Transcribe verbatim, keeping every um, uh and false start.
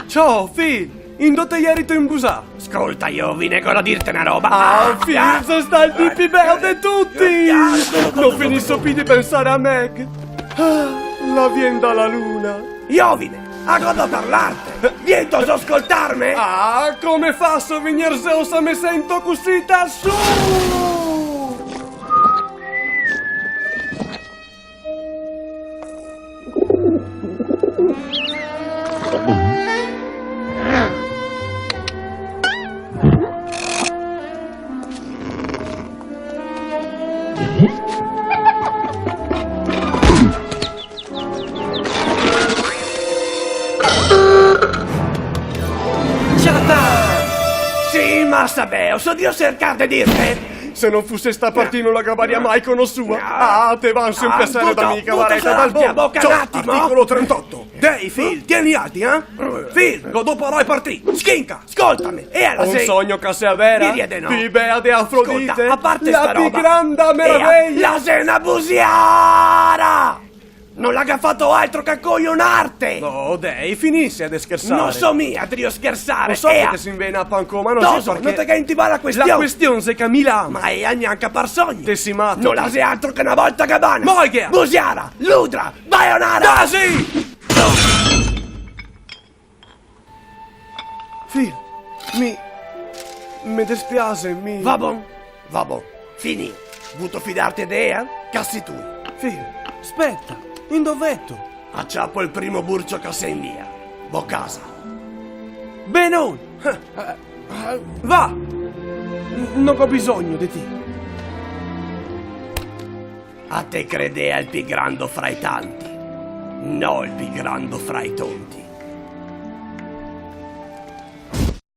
Ciò, Phil, indo te ierito imbusà? Scolta, Jovine, go da dirte na roba. Ah, Phil, xe stà el dì pi beo de tuti! No finiso pi de pensar a Meg. Ah, la vien da la luna. Jovine, a go da parlare! Vien, te oso scoltarme? Ah, come faso a vegner zo se me sento cusì da su? Ciata! Sì, masa beo, so drio sercar de dirte. Se no fuse stà par ti, no la gavaria mai conosùa. Ah, te vanse un piaser da mi, cavareta dal bon. Ciò, articolo trentoto. Dei, Phil, tieni alti, eh? Phil, go do parole par ti. Schinca, scoltame. E la xe un sogno, che la xe vera? Diria de no. Pi bea de Afrodite. Scolta, a parte sta roba, la pi granda meraveja. La xe na busiara! No la ga fato altro che cojonarte! No, dei, finise de schersare. No so mia drio schersare, so che te si invena a pancoma, no xe parché. Toso, no te ga intivà la question. La question xe che mi la amo. Ma ea gnanca par sogno. Te si mato. No la xe altro che na voltagabana. Moigea! Busiara! Ludra! Baionara! Tasi! Phil, mi... me despiase, mi... Va bon, va bon. Finì. Vuto fidarte de ea? Casi tu. Phil, speta, indo veto? A ciapo el primo burcio che xe in via. Vo casa. Benon! Eh, eh, va! N-, no go bisogno de ti. A te credea el pi grando fra i tanti, no el pi grando fra i tonti.